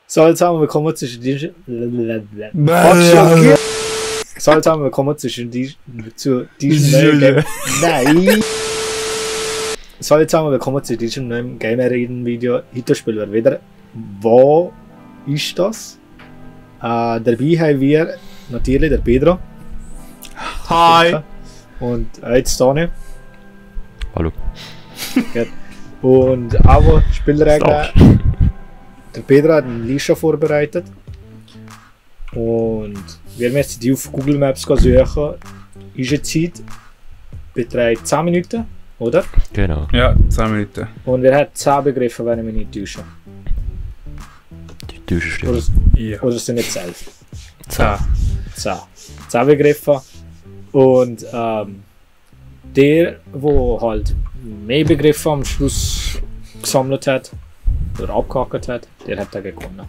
So, jetzt haben wir willkommen zwischen die. So, jetzt haben wir willkommen zwischen die. Zu diesem neuen Nein! So, jetzt haben wir willkommen zu diesem neuen Gamer-Reden-Video. Heute spielen wir wieder. Wo ist das? Dabei haben wir natürlich der Pedro. Hi! Und jetzt Toni. Hallo. Und auch Spielregeln. Der Pedro hat eine Liste vorbereitet. Und wir müssen die auf Google Maps suchen. Unsere Zeit beträgt 10 Minuten, oder? Genau. Ja, 10 Minuten. Und wir haben 10 Begriffe, wenn ich mich nicht täusche. Die täuscht Oder, Ja. oder sind es 11? 10. 10 Begriffe. Und der halt mehr Begriffe am Schluss gesammelt hat oder abgehakt hat, der hat dann gewonnen.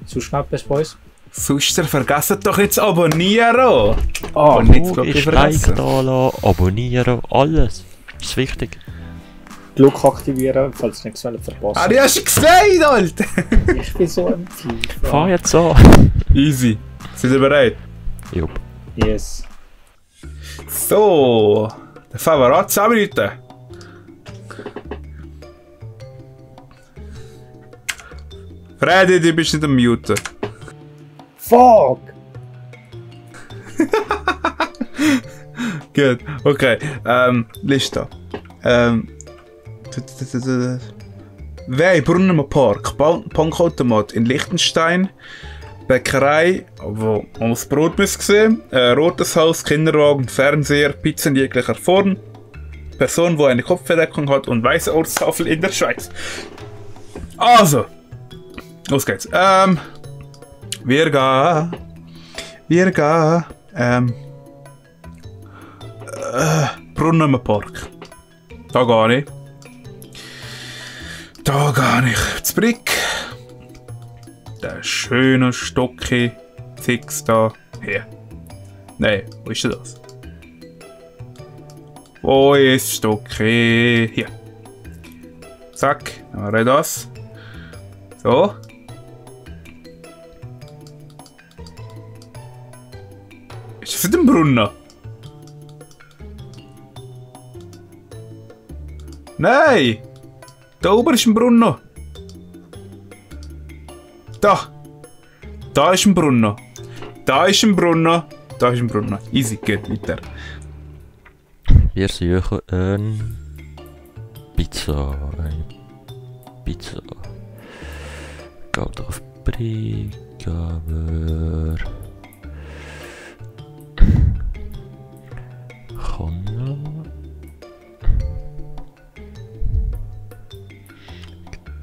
So schnell bis bei uns. Sonst vergesst doch jetzt abonnieren! Ah, Und nicht Glocke vergessen. Like da lassen, abonnieren, alles. Das ist wichtig. Glück aktivieren, falls ihr nichts verpassen. Ah, die hast du gesagt, Alter! Ich bin so ein Tief. Fahr jetzt an. Easy. Seid ihr bereit? Jupp. Yes. So, der Favorit 10 Minuten. Freddy, du bist nicht am Muten. Fuck! Gut, okay. Liste. Wei, Brunnenpark, Bankautomat in Liechtenstein, Bäckerei, wo man das Brot sehen, Rotes Haus, Kinderwagen, Fernseher, Pizza in jeglicher Form, Person, die eine Kopfbedeckung hat und weiße Ortstafel in der Schweiz. Also, los geht's. Wir gehen, Brunnenpark. Da gehe ich. Da gehe ich zu Brick. Der schöne Stocki fix da. Hier. Nein, wo ist denn das? Wo ist Stocki? Hier. Zack, dann haben wir das. So. Ist das für den Brunnen? Nein! Da oben ist ein Brunnen. Da! Da ist ein Brunnen. Da ist ein Brunnen. Da ist ein Brunnen. Easy, geht weiter. Wir suchen eine Pizza. Pizza. Geht auf Brick, aber...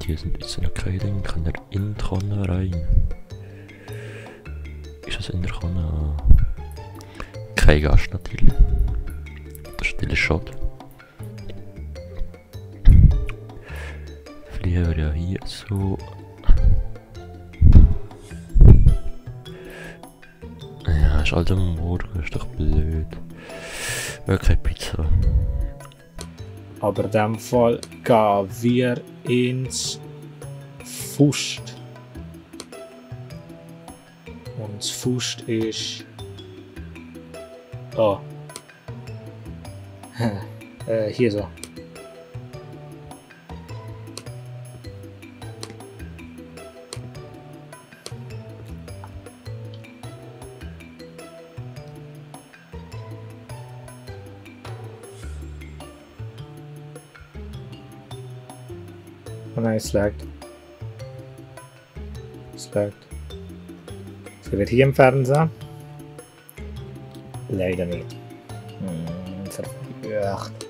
Hier sind jetzt noch keine Dinge, kann er in die Kanne rein. Ist das in der Kanne? Kein Gast natürlich. Das ist natürlich schade. Fliegen wir ja hier so. Ja, ist halt am Morgen, ist doch blöd. Okay, Pizza. Aber in dem Fall gehen wir ins Fust. Und das Fust ist. Oh. Hier so. Oh nein, es laggt. Es laggt. Sind wir hier im Fernsehen? Leider nicht. Verflucht.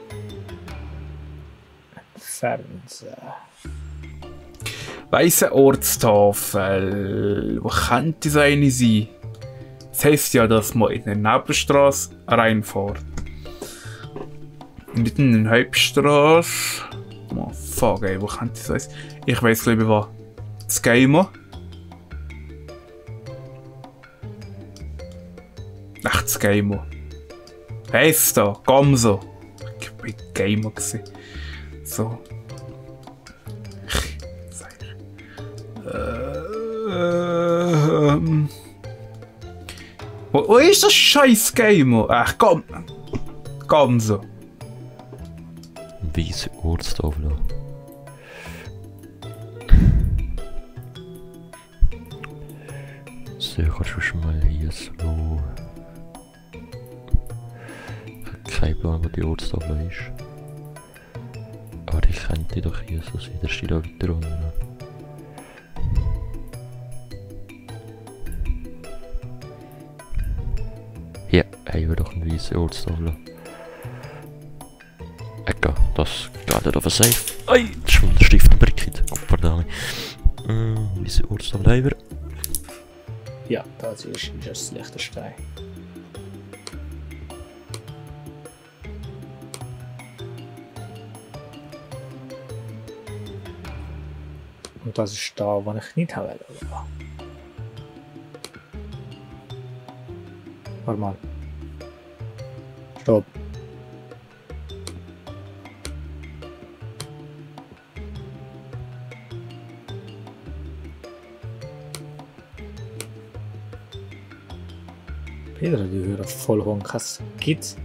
Fernsehen. Weiße Ortstafel. Wo könnte das eine sein? Das heisst ja, dass man in eine Nebenstrasse reinfährt. Nicht in eine Hauptstrasse. Oh fuck, ey, wo könnte das sein? Ich weiss, glaube ich, was. Das Gamer. Ach, das Gamer. Heißt da, Gamso. Ich bin Gamer gewesen. So. Wo ist das scheiß Game? Ach komm. Ganz so. Weisse Ortstafel. So, kannst du schon mal hier so. Ich habe keinen Plan, wo die Ortstafel ist. Aber ich könnte doch hier so sehen, der steht da weiter unten. Hier haben wir doch eine weisse Ortstafel. Ecke, das geht nicht auf ein Safe. Ei, das ist der Stift und Brickit. Verdammt. Weisse Ortstafel haben wir. Ja, das ist das Liechtenstein. Und das ist da, wo ich nicht habe. Warte mal. Stopp. Peter, die hören voll hohen Kass. Geht's?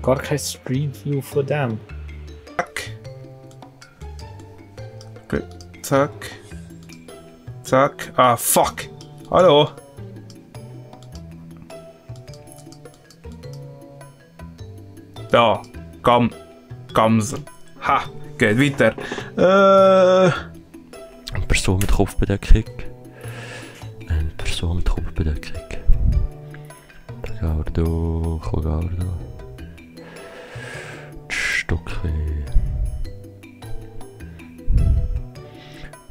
Gar kein Street View von dem. Zack. Okay. Zack. Zack. Ah, fuck. Hallo. Da. Gamsen. Ha. Geht weiter. Eine Person mit Kopfbedeckung. Eine Person mit Kopfbedeckung. Da gehen wir durch. Wo gehen wir da? Stocke.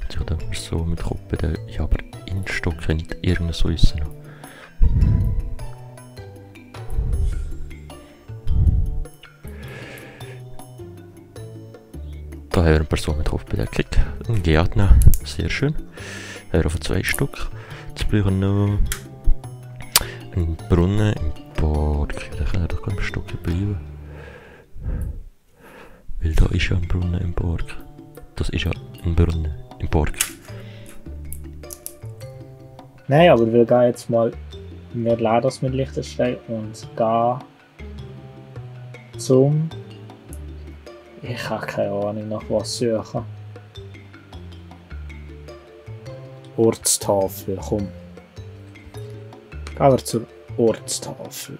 Ich habe eine Person mit Kopfbedeckung. Ja, aber in Stocke nicht irgendein so ist noch. Da haben wir eine Person mit Kopfbedeckung. Ein Gärtner, sehr schön. Haben wir auf 2 Stück. Jetzt brauchen wir noch einen Brunnen im Park. Da können wir doch ein Stück bleiben. Weil da ist ja ein Brunnen im Park. Das ist ja ein Brunnen im Park. Nein, aber wir gehen jetzt mal. Wir laden das mit Liechtenstein und gehen zum. Ich habe keine Ahnung, nach was suchen. Ortstafel, komm. Gehen wir zur Ortstafel.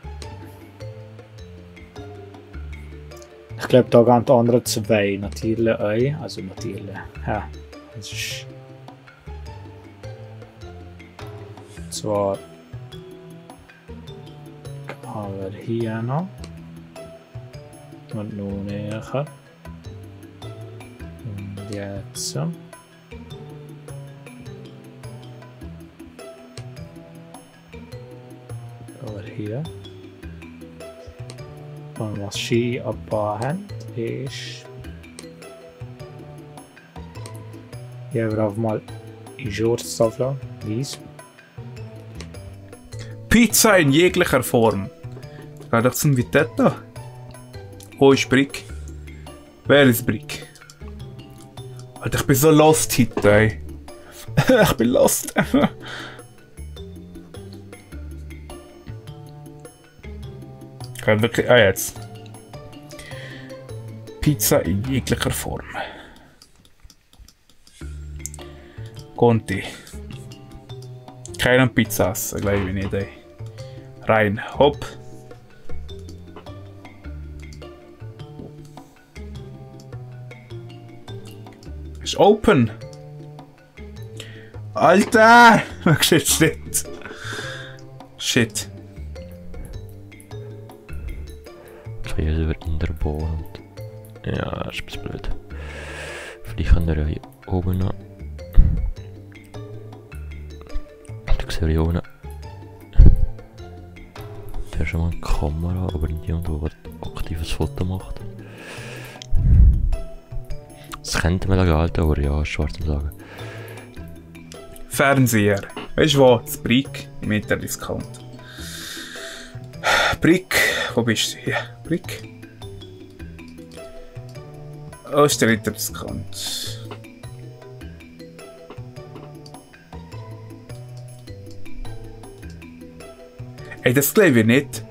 Ich glaube, da gehen die anderen 2 natürlich ein. Also natürlich. Ja, das ist. Zwar. Gehen wir hier noch. Und nun näher. Und jetzt. Over hier. Und was sie abbauen ist. Hier haben wir auch mal in Ortstafel. Weiss. Pizza in jeglicher Form. Geht doch zum Vitetta. Wo ist Brick? Wer ist Brick? Alter, ich bin so lost heute, ey. Ich bin lost. Geht wirklich. Ah, jetzt. Pizza in jeglicher Form. Conti. Keine Pizza essen, glaube ich nicht, ey. Rein, hopp. Ist open. Alter! Shit. Shit. Hier wird in der Bahn und. Ja, das ist ein bisschen blöd. Vielleicht kann er ja hier oben noch. Du siehst hier oben. Da ist schon mal eine Kamera, aber nicht jemand, der ein aktives Foto macht. Das könnte man halten, aber ja, schwarz zu sagen. Fernseher. Weißt du wo? Das Brick im Interdiscount. Brick, wo bist du? Hier, Brick. Wo ist der Ritter-Discount? Ey, das glaube ich nicht.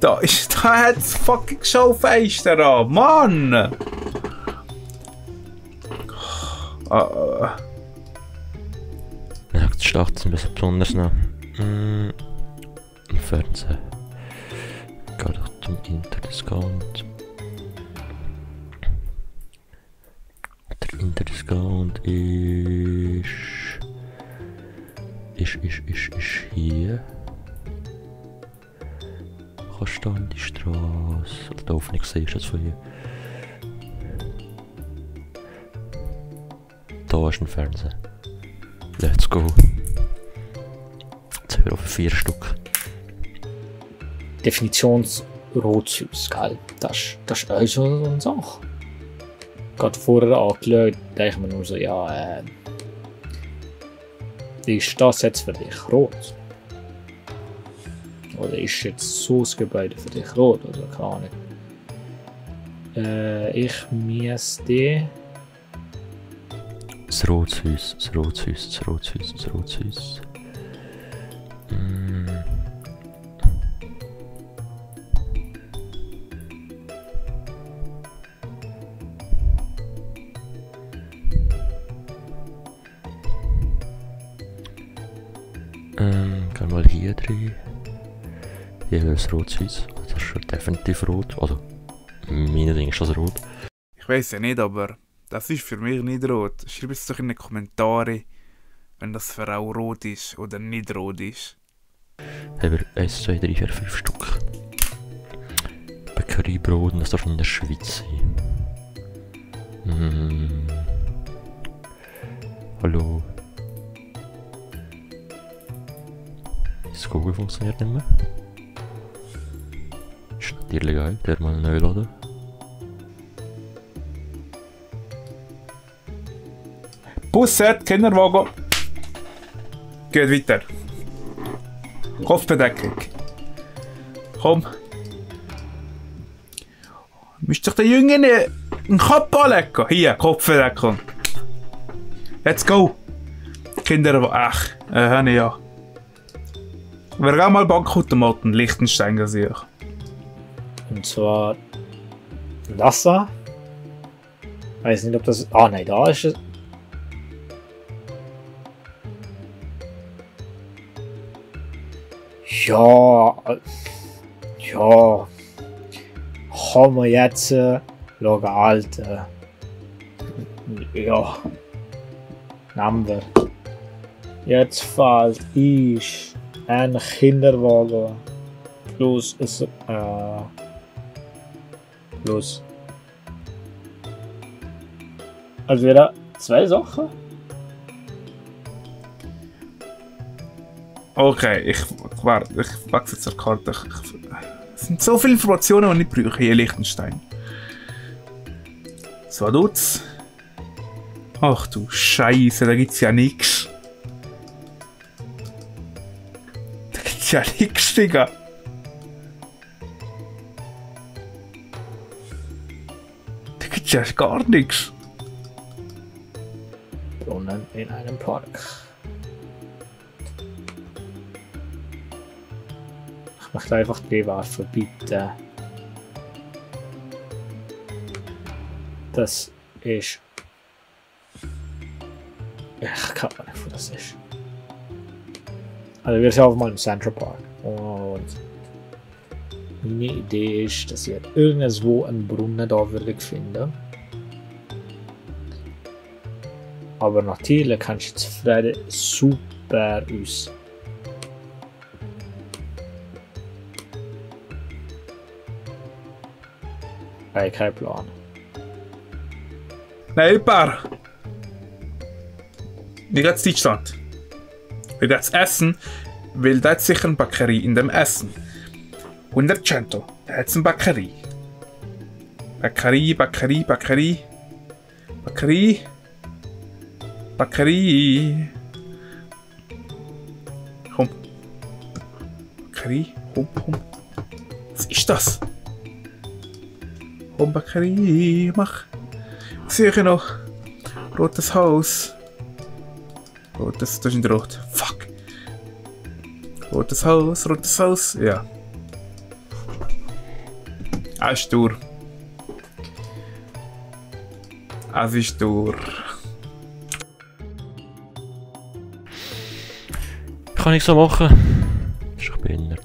Da hat's fucking Schaufenster an, Mann! Ja, die Schlacht ist ein bisschen besonders noch. Im Fernsehen. Geht doch zum Interdiscount. Der Interdiscount ist hier. Kannst du an die Straße. Da offen, ich sehe das von hier. Da ist ein Fernseher. Let's go. Jetzt haben wir auf 4 Stück. Definitionsrotsüß, gell? Das ist auch so eine Sache. Gerade vorher angeschaut, denke ich mir nur so, ja, ist das jetzt für dich rot? Oder ist jetzt so das Gebäude für dich rot? Oder keine Ahnung. Ich müsste... Das Rotshäus, das Rotshäus, das Rotshäus, das Rotshäus. Gehen wir mal hier drin. Hier wäre das Rotshäus. Das ist schon definitiv rot. Also, meine Dinge ist das rot. Ich weiß ja nicht, aber das ist für mich nicht rot. Schreib es doch in die Kommentare, wenn das für auch rot ist oder nicht rot ist. Haben wir 1, 2, 3, 4, 5 Stück. Bäckereibrot, und das darf in der Schweiz sein. Hallo. Das Google funktioniert nicht mehr. Ist natürlich geil, der mal neu laden. Busset, Kinderwagen. Geht weiter. Kopfbedeckung. Komm. Müsst doch der Jünger einen Kopf anlegen. Hier, Kopfbedeckung. Let's go. Kinderwagen. Ach, habe ich ja. Wir gehen mal Bankautomaten Liechtenstein sehen. Und zwar das da. Weiß nicht, ob das... Ah, nein, da ist es. Ja. Ja. Haben wir jetzt schauen, Alter. Ja. Nehmen wir. Jetzt fällt ich ein Kinderwagen plus plus. Also wieder 2 Sachen. Okay, ich wechsle zur Karte. Es sind so viele Informationen, die ich nicht brauche hier in Liechtenstein. So tut's. Ach du Scheiße, da gibt's ja nichts. Da gibt's ja nichts, Digga. Da gibt's ja gar nichts. Brunnen in einem Park. Ich möchte einfach die Waffe bitte. Das ist... Ich kann nicht, wo das ist. Also wir sind auf mal im Central Park. Und meine Idee ist, dass ich irgendwo einen Brunnen da würde finden. Aber natürlich kannst du jetzt Frieden super aus. Ich habe keinen Plan. Nein, Paar. Wie geht's Deutschland? Wie geht's Essen? Weil da hat sicher eine Bäckerei in dem Essen. 100%. Da hat's eine Bäckerei. Bäckerei, Bäckerei, Bäckerei. Bäckerei. Bäckerei. Komm. Bäckerei. Komm, komm. Was ist das? Hombakari, mach. Sehe ich noch. Rotes Haus. Rotes, das ist nicht rot. Fuck. Rotes Haus, ja. Es ist durch. Es ist durch. Kann ich so machen? Ist doch behindert.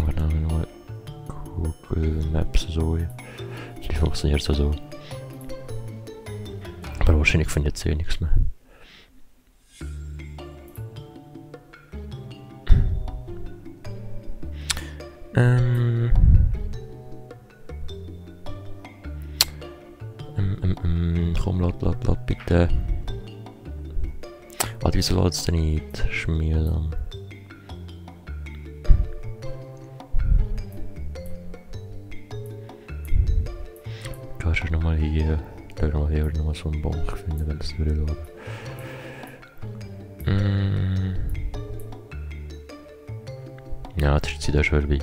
Aber dann nur Google Maps so. Die funktioniert so. Aber wahrscheinlich finde ich jetzt eh nichts mehr. Komm, lad bitte. Ah, wieso lädt es denn nicht? Schmieren. Kannst du nochmal hier. Da nochmal hier nochmal so einen Bank finden, wenn es wieder lädt. Ja, das ist jetzt schon vorbei.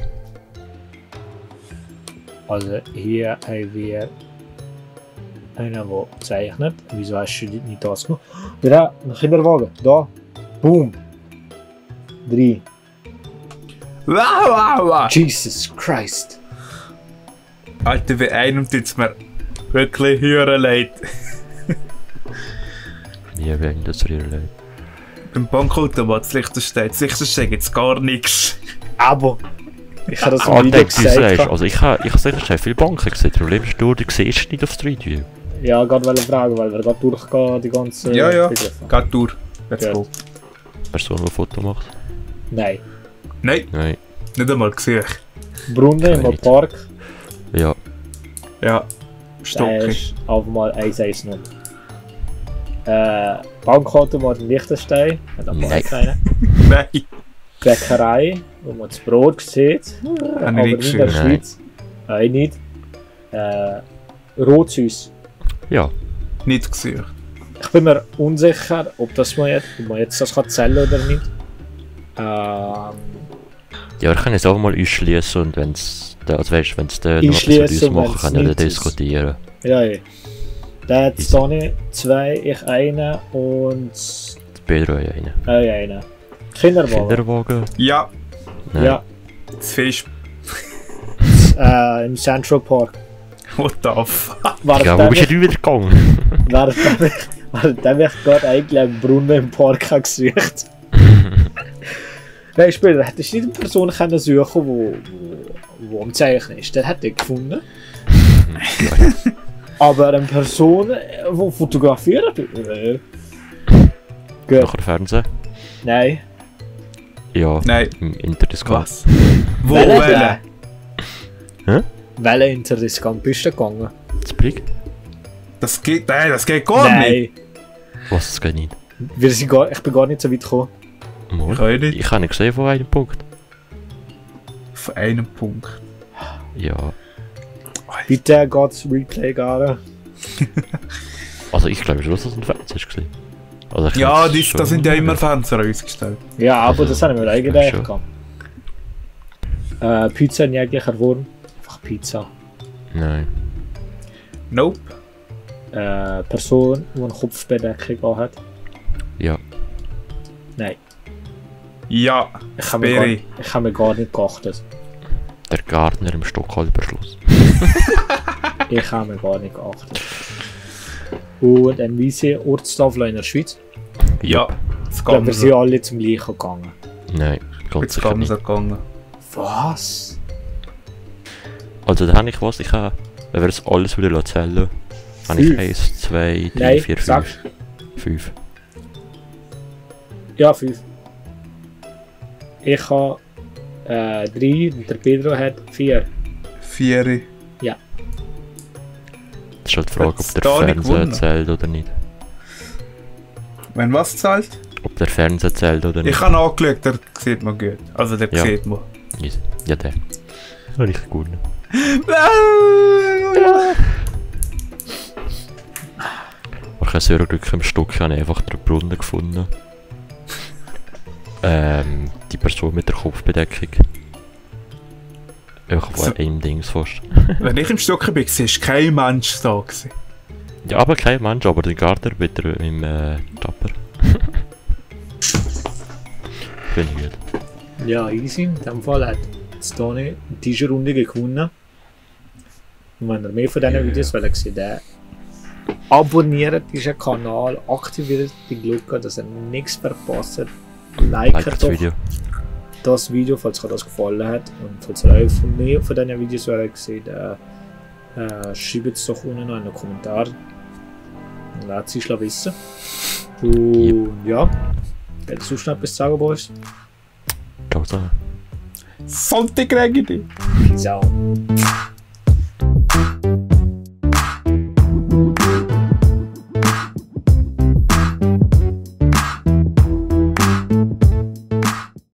Also hier haben wir einen, der zeichnet. Wieso hast du nicht das gemacht? Ja, ein Kinderwagen. Da. Boom. 3. Wow. Jesus Christ. Alter, bei einem tut's mir wirklich höher leid. Ja, wegen das dir leid. Beim Bankautomat, das Lichterstein gibt's gar nichts. Aber ich habe das im Ah, Video gesagt. also ich habe sicher viele Banken gesehen. Das Problem ist, du siehst nicht auf Street View. Ja, gerade wollte fragen, weil wir gerade durchgehen, die ganze Ja. Begriffe. Geht durch. Let's Gut. go. Person, die ein Foto macht? Nein. Nein, Nein. nicht einmal gesehen. Brunnen im Park, Ja. Ja. der Stocki. ist auf mal 110. Bankautomat in Liechtenstein, hat aber Nein. keine. Nein. Bäckerei, wo man das Brot sieht, aber Habe ich nicht in der gesehen. Schweiz. Nein, nicht. Rotsüß. Ja. Nicht gesehen. Ich bin mir unsicher, ob man jetzt das kann zählen oder nicht. Ja, wir können es auch mal ausschließen und wenn es also weißt, wenn es da noch etwas Einschliessen, machen, wenn's können wir nicht ist. diskutieren. Ja. Der hat Sonny 2, ich einen und Pedro hat einen. einen. Kinderwagen. Kinderwagen? Ja, Nein. Ja, das Fisch. im Central Park. What the fuck? Ja, wo bist du wieder gegangen? Während ich gerade eigentlich einen Brunnen im Park habe gesucht. Nein, später hättest du nicht eine Person können suchen, die am Zeichnen ist. Den hätte ich gefunden. Aber eine Person, die fotografiert. Gut. Nachher Fernsehen? Nein. Ja, Nein. im Interdiscount. Was? Wo Welche? wählen? Welche Interdiscount bist du gegangen? Das Blick? Das geht gar nicht. Was, das geht nicht. Ich bin gar nicht so weit gekommen. Mal. Ich auch nicht. Ich habe nicht gesehen von einem Punkt. Von einem Punkt. Ja. Bitte geht das Replay gehen. Also ich glaube schon, dass das ein Fernseher ist. Also ich Ja, kann's schon da sind ja immer sagen. Fenster ausgestellt. Ja, aber Also, das haben wir ich eigentlich glaub gehabt. Pizza in jeglicher Form. Einfach Pizza. Nein. Nope. Person, die eine Kopfbedeckung hat. Ja. Nein, Ja. ich habe mir, Berry. gar nicht geachtet. Der Gärtner im Stockhalberschluss. Ich habe mir gar nicht geachtet. Und eine weisse Ortstafel in der Schweiz. Ja. Das Ich glaube, wir Ganze. sind alle zum gleichen gegangen. Nein, ganz Jetzt sicher kann nicht. es gegangen. Was? Also da habe ich was, wenn wir das alles wieder zählen, habe ich 1, 2, 3, Nein, 4, sag. 5. 5. Ja, 5. Ich habe 3 und der Pedro hat 4. 4. Das ist halt die Frage, ob Hat's der da nicht Fernseher gewonnen? zählt oder nicht. Wenn was zahlt? Ob der Fernseher zählt oder nicht. Ich habe angeschaut, der sieht man gut. Also der Ja. sieht man. Easy. Ja, der. Richtig gut. Ich habe sehr Glück im Stück, habe ich einfach den Brunnen gefunden. Die Person mit der Kopfbedeckung. Einfach von einem Dingsfast. Wenn ich im Stocken bin, war kein Mensch da. Gewesen. Ja, aber kein Mensch, aber der Garter wieder im Tapper. Finde ich gut. Ja, easy. In dem Fall hat Stone diese Runde gewonnen. Und wenn ihr mehr von diesen Videos wollt sehen, abonniert diesen Kanal, aktiviert die Glocke, dass ihr nichts verpasst. Like das doch Video. das Video, falls euch das gefallen hat. Und falls ihr auch von mehr von diesen Videos wollt sehen, schreibt es doch unten noch in den Kommentaren. Dann lasst es euch wissen. Und ja, geht es sonst noch etwas zu sagen, Boys? Ciao zusammen. Sonntag regnet. Peace out.